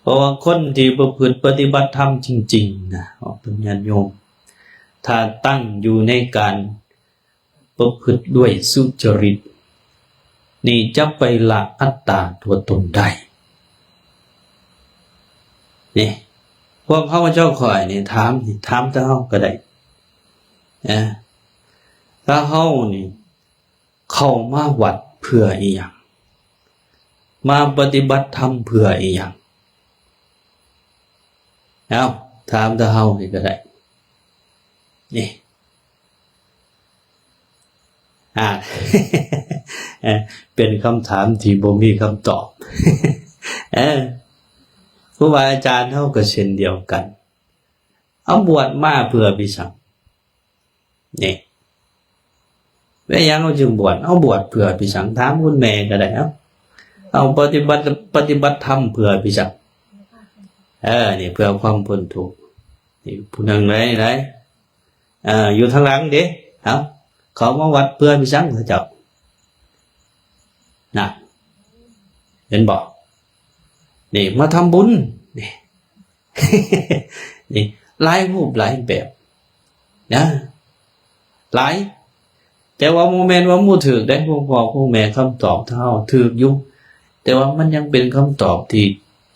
ເພາະວ່າຄົນທີ່ປະພຶດປະຕິບັດທຳຈິງໆນະ ເປັນຍາດໂຍມ ຖ້າຕັ້ງຢູ່ໃນການປະພຶດດ້ວຍສຸຈະລິດນີ້ ຈະໄປລະອັດຕາຕົວຕົນໄດ້. ນີ້ ພວກເຮົາເຈົ້າຂ້ອຍນີ້ ຖາມນີ້ ຖາມແຕ່ເຮົາກໍໄດ້ນະ ຖ້າເຮົານີ້ ເຂົ້າມາວັດເພື່ອອີ່ຫຍັງ? ມາປະຕິບັດທຳເພື່ອອີ່ຫຍັງ? ເອົ້າ ຖາມແຕ່ເຮົານີ້ກໍໄດ້ ນີ້ ອາ ເປັນຄຳຖາມທີ່ບໍ່ມີຄຳຕອບ. ເອີ ຄູບາອາຈານເຮົາກໍເຊັ່ນດຽວກັນ ເອົາ ບວດມາເພື່ອໄປຫຍັງ? ນີ້ ເປັນຫຍັງເຮົາຈຶ່ງບວດ? ເອົາ ບວດເພື່ອໄປຫຍັງ? ຖາມຄຸນແມ່ກໍໄດ້. ເອົາ ເອົາ ປະຕິບັດ ປະຕິບັດທຳເພື່ອໄປຫຍັງ? ເອີ ນີ້ ເພື່ອຄວາມພົ້ນທຸກ. ນີ້ ຜູ້ໜຶ່ງໄດ້ ໄດ້ ເອີ ຢູ່ທາງຫຼັງເດ້. ເອົາ ເຂົາມາວັດເພື່ອໄປຫຍັງ ເຂົາເຈົ້າ? ນະ ເຫັນບໍ່? ນີ້ ມາທຳບຸນ ນີ້ ນີ້ ຫຼາຍຮູບຫຼາຍແບບນະ ຫຼາຍ. ແຕ່ວ່າບໍ່ແມ່ນວ່າບໍ່ຖືກເດ້ ພວກພໍ່ພວກແມ່ ຄຳຕອບເຮົາຖືກຢູ່ ແຕ່ວ່າມັນຍັງເປັນຄຳຕອບທີ່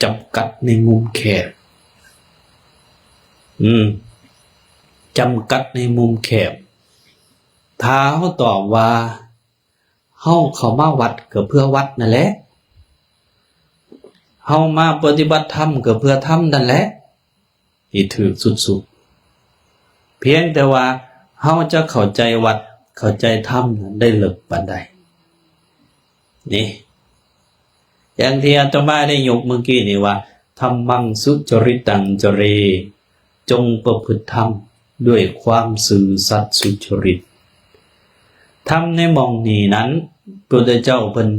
ຈຳກັດໃນມຸມແຄບ ອືມ ຈຳກັດໃນມຸມແຄບ. ຖ້າເຮົາຕອບວ່າ ເຮົາເຂົ້າມາວັດກໍເພື່ອວັດນັ້ນແຫຼະ ເຮົາມາປະຕິບັດທຳກໍເພື່ອທຳນັ້ນແຫຼະ ທີ່ຖືກສຸດໆ ພຽງແຕ່ວ່າເຮົາຈະເຂົ້າໃຈວັດ ເຂົ້າໃຈທຳນັ້ນໄດ້ເລິກປານໃດ ນີ້ ຢ່າງທີ່ອາດຕະມາໄດ້ຍົກມື້ກີ້ນີ້ວ່າ ທຳມັງສຸຈະລິຕັງຈະເຣ ຈົ່ງປະພຶດທຳດ້ວຍຄວາມຊື່ສັດສຸຈະລິດ. ທຳໃນໝ່ອງນີ້ນັ້ນ ພະພຸດທະເຈົ້າເພິ່ນ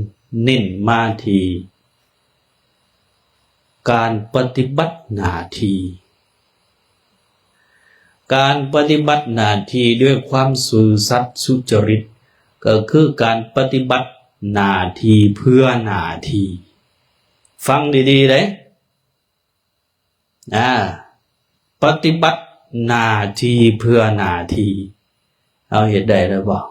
ເນັ້ນມາທີ່ການປະຕິບັດໜ້າທີ່. ການປະຕິບັດໜ້າທີ່ດ້ວຍຄວາມຊື່ສັດສຸຈະລິດ ກໍຄືການປະຕິບັດໜ້າທີ່ເພື່ອໜ້າທີ່. ຟັງດີໆເດ້. ອາ ປະຕິບັດໜ້າທີ່ເພື່ອໜ້າທີ່ ເຮົາເຮັດໄດ້ຫຼືບໍ່?